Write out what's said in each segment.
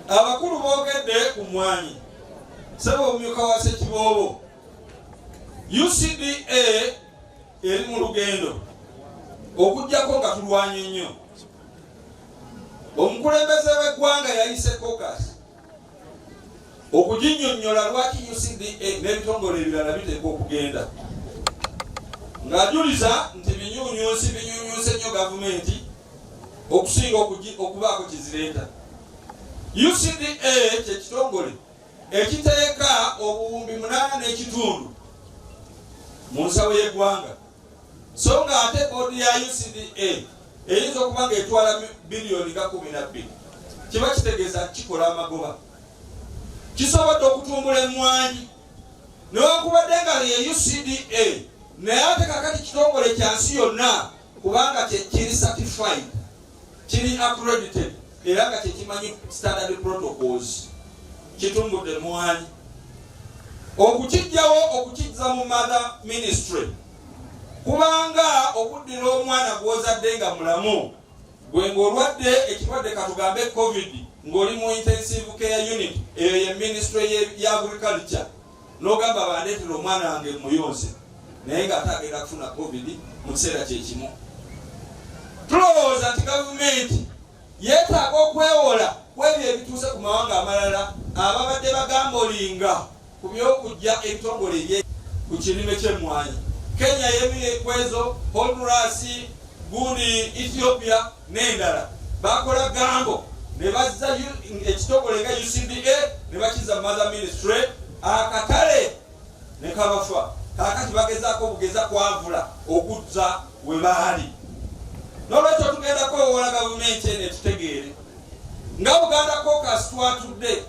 Abakulu boogedde ku mmwanyi. Ssebo omumyuka wa Ssekiboobo, UCDA eri mu lugendo okuggyako nga tulwanye nnyo. Omukulembeze w'eggwanga yayise caucus okuginnyonnyola lwaki UCDA n'ebitongole ebirala biteekwa okugenda, ng'ajuliza nti binyunyunsi binyunyunse nnyo gavumenti okusinga okubaako kyezireeta. UCDA kye kitongole ekiteeka obuwumbi 8.5 mu nsawo y'eggwanga, so nga ate boodi ya UCDA eyinza okuba nga etwala biliyoni nga 12. Kiba kitegeeza kikola amagoba, kisobodde okutumbula emmwanyi newankubadde nga ye UCDA, naye ate kakati kitongole kya nsi yonna kubanga kiri certified, kiri accredited, era nga kyekimanyi standard protocols. Kitumbudde emmwanyi. Okukijjawo okukizza mu mother ministry kubanga okuddira omwana gw'ozadde nga mulamu, gwe ng'olwadde ekirwadde katugambe COVID, ng'oli mu intensive care unit, eyo ye ministry ya agriculture, n'ogamba bandeetera omwana wange muyonse, naye ng'ate agenda kufuna COVID mu kiseera kyekimu. Tulowooza nti gavumenti yeetaaga okwewola ku ebyo ebituuse ku mawanga amalala ababadde bagambolinga ku by'okujja ebitongole ebye ku kirime ky'emmwanyi. Kenya yemu kwezo, Honduras, gundi Ethiopia n'endala bakola gambo ne bazza ekitongole nga UCDA ne bakiza mother ministry, akatale ne kabafa. Kaakati bagezaako obugeza kwavula okuzza we baali. N'olwekyo tugenda kwewola gavumenti eno etutegeere. Nga Buganda Caucus twatudde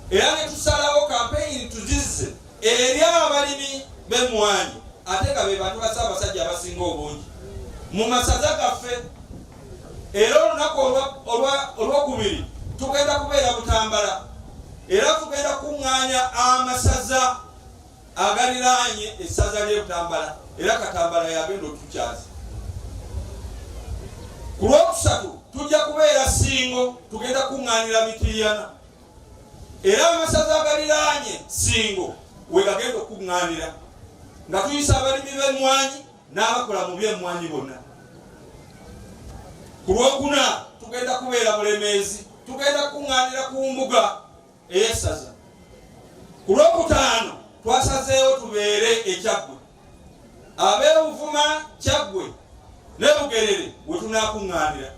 era ne tusalawo kampeyini tuzizze eri abalimi b'emmwanyi, ate nga be bantu ba Ssaabasajja abasinga obungi mu masaza gaffe. Era olunaku olwokubiri tugenda kubeera Butambala, era tugenda kuŋŋaanya amasaza agaliraanye essaza ly'e Butambala, era Katambala yagenda otukyaza. Ku lwokusatu tujja kubeera Ssingo, tugenda kuŋŋaanira Mitiriyana, era amasaza agaliraanye Ssingo we gagenda okuŋŋaanira, nga tuyisa abalimi b'emmwanyi n'abakola mu by'emmwanyi bonna. Ku lwokuna tugenda kubeera Bulemeezi, tugenda kuŋŋaanira ku mbuga ey'essaza. Ku lwokutaano twasazeewo tubeere Ekyaggwe, ab'e Buvuma, Kyaggwe ne Bugerere we tunaakuŋŋaanira,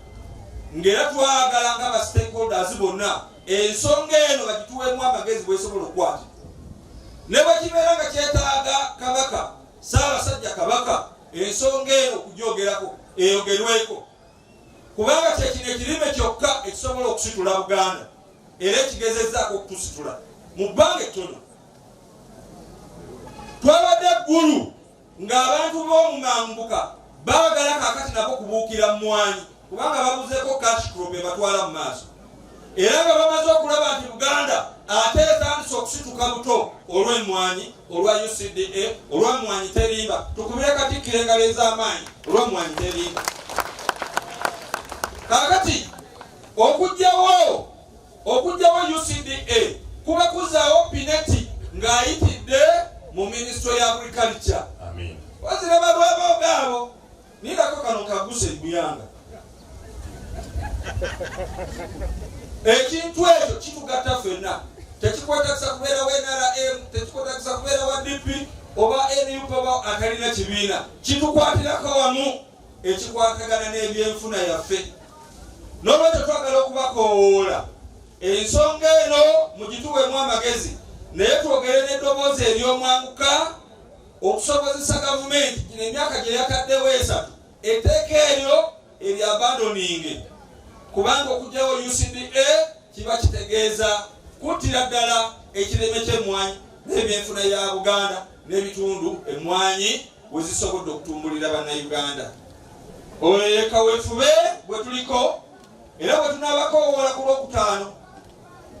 ng'era twagala nga ba stakeholders bonna ensonga eno bagituweemu amagezi bwesobola okukwata, ne bwe kibeera nga kyetaaga Kabaka, Ssaabasajja Kabaka, ensonga eno okugyogerako eyogerweko, kubanga kyekino ekirime kyokka ekisobola okusitula Buganda, era ekigezezzaako okutusitula mu bbanga ettono. Twabadde Ggulu ng'abantu b'omumambuka baagala kaakati nabo kubuukira mmwanyi, kubanga babuzeeko cash crop ebatwala mu maaso, era nga bamaze okulaba nti Buganda ate etandise okusituka buto olw'emmwanyi, olwa UCDA, olwa Mmwanyi Terimba. Tukubire Katikkiro engalo ez'amaanyi olwa Mmwanyi Terimba. Kaakati okugjawo UCDA kuba kuzaawo Pinetti ng'ayitidde mu ministry ya agriculture. Wazira balwabooga abo nindako kano kaguse ebuyanga. Ekintu ekyo kitugatta ffenna, tekikwetagisa kubeera wa NRM, tekikwetagisa kubeera wa DP oba NUP oba atalina kibiina. Kitukwatirako wamu ekikwatagana n'ebyenfuna yaffe. N'olwekyo twagala okubakoowoola ensonga eno mugituweemu amagezi, naye twogere n'eddoboozi ery'omwanguka okusobozesa gavumenti gino emyaka gye yataddewo 3 etteeka eryo eryabandoninge, kubanga okugyawo UCDA kiba kitegeeza kuttira ddala ekireme ky'emmwanyi n'ebyenfuna ya Buganda n'ebitundu emmwanyi we zisobodde okutumbulira Bannayuganda. Oyo ye kaweefube gwe tuliko, era bwe tunaabakowoola ku Lwokutaano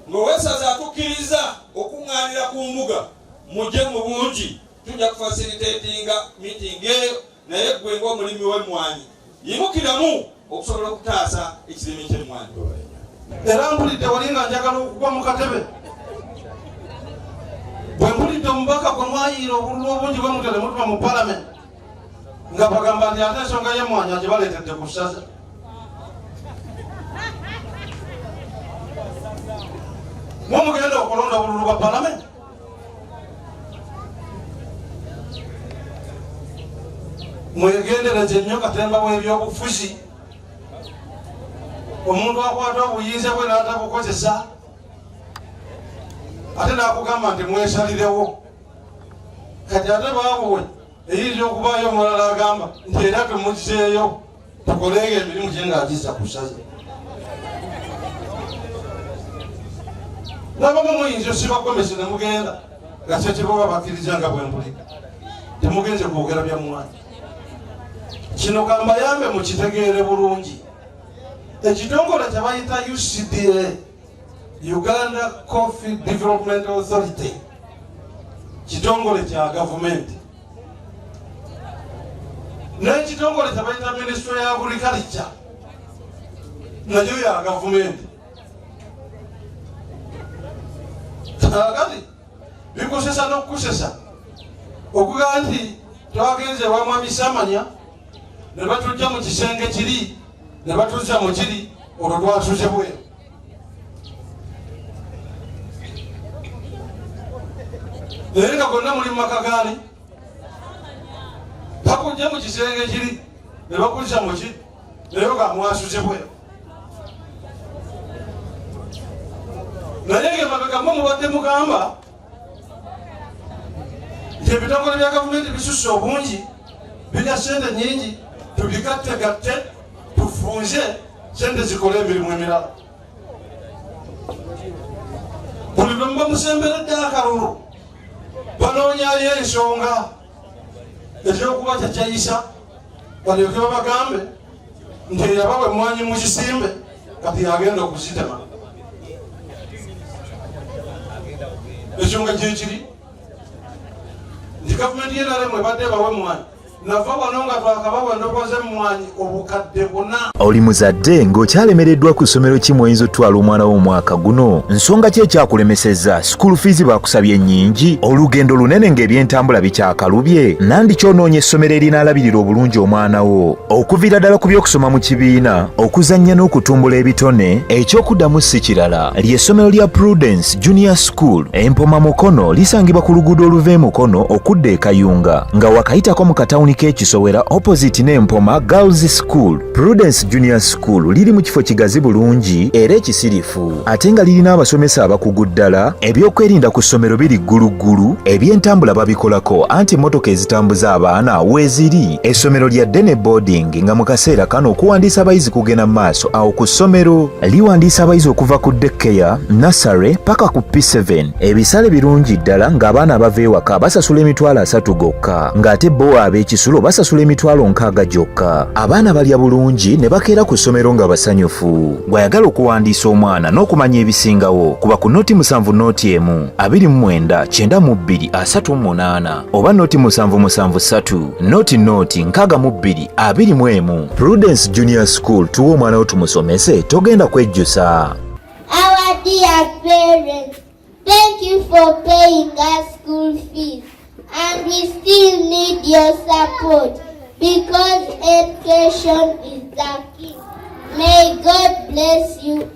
ng'owessaza atukkiriza okuŋŋaanira ku mbuga, mujje mu bungi, tujja kufasilitatinga meeting eyo. Naye gwe ng'omulimi w'emmwanyi yimukiramu okusobola okutaasa ekirime ky'emmwanyi. Era mpulidde wali nga njagala okugwa mu katebe, bwe mpulidde omubaka gwe mwayiira obululu obungi bwe mutyo ne mutuma mu palamenti nga bagamba nti ate ensonga y'emmwanyi agibaleetedde ku ssaza. Mwe mugenda okulonda obululu bwa palamenti. Mwegendereze nnyo katemba w'ebyobufuzi. Omuntu akwata obuyinza bwe n'atabukozesa ate n'akugamba nti mwesalirewo. Kati ate baabuwe eyinza okubaayo omulala agamba nti era tumuzzeeyo tukolenga emirimu gye ng'agizza ku ssaza. Nabamu muyinza osiba gomesi ne mugenda nga ssekiboobo bakkiriza nga bwe mpulira temugenze kwogera bya mmwanyi. Kino kambayambe mukitegeere bulungi. Ekitongole kye bayita UCDA, Uganda Coffee Development Authority, kitongole kya gavumenti, n'ekitongole kye bayita Ministry ya Agriculture nayo ya gavumenti. Kaakati bikusesa n'okukusesa okugamba nti twagenze ewa Mwami Ssamanya ne batujja mu kisenge kiri ne batuzza mu kiri, olwo twasuze bweru. Naye nga gonna muli mu maka gaani? Bakujja mu kisenge kiri ne bakuzza mu kiri, naye nga mwasuze bweru. Naye ng'emabega mwe mubadde mugamba nti ebitongole bya gavumenti bisusse obungi, birya ssente nnyingi, tubigattegatte tufunze ssente zikole emirimu emirala. Buli lwe muba musemberedde akalulu banoonyayo ensonga ez'okuba kyakyayisa, balyoke babagambe nti eyabawa emmwanyi muzisimbe kati yagenda okuzitema. Ensonga gyekiri nti gavumenti y'NRM ebadde ebawa emmwanyi, nava wano nga twakabawa endokwa z'emmwanyi obukadde buna. Oli muzadde ng'okyalemereddwa ku ssomero ki mw'oyinza otwala omwana wo omwaka guno? Nsonga ki ekyakulemesezza? School fees baakusabye nnyingi, olugendo lunene ng'ebyentambula bikyakalubye, nandiki onoonya essomero erinaalabirira obulungi omwana wo? Okuviira ddala ku by'okusoma mu kibiina, okuzannya n'okutumbula ebitone, eky'okuddamu si kirala. Ly'essomero lya Prudence Junior School e Mpoma Mukono, lisangibwa ku luguudo oluva e Mukono okudda e Kayunga, nga wakayitako mu katawuni k'e Kisowera opposite ne Mpoma Girls School. Prudence Junior School liri mu kifo kigazi bulungi era ekisirifu, ate nga lirina abasomesa abakugu ddala. Ebyokwerinda ku ssomero biri gguluggulu, ebyentambula babikolako anti emmotoka ezitambuza abaana weeziri. Essomero lya ddene boarding, nga mu kaseera kano okuwandiisa abayizi kugenda mu maaso awo ku ssomero. Liwandiisa abayizi okuva ku daycare, nursery paka ku P7. Ebisale birungi ddala, ng'abaana abava ewaka basasula 300,000 gokka, ng'ate bo ab'ekisulo basasula 60,000 gyokka. Abaana balya bulungi ne bakeera ku ssomero nga basanyufu. Bw'ayagala okuwandiisa omwana n'okumanya ebisingawo, kuba ku 0 7 0 1 29 92 38 oba 0 7 7 3 0 0 62 21. Prudence Junior School, tuwe omwana wo tumusomese, togenda kwejjusa. Our dear parents, thank you for paying us school fees. And we still need your support because education is the key. May God bless you.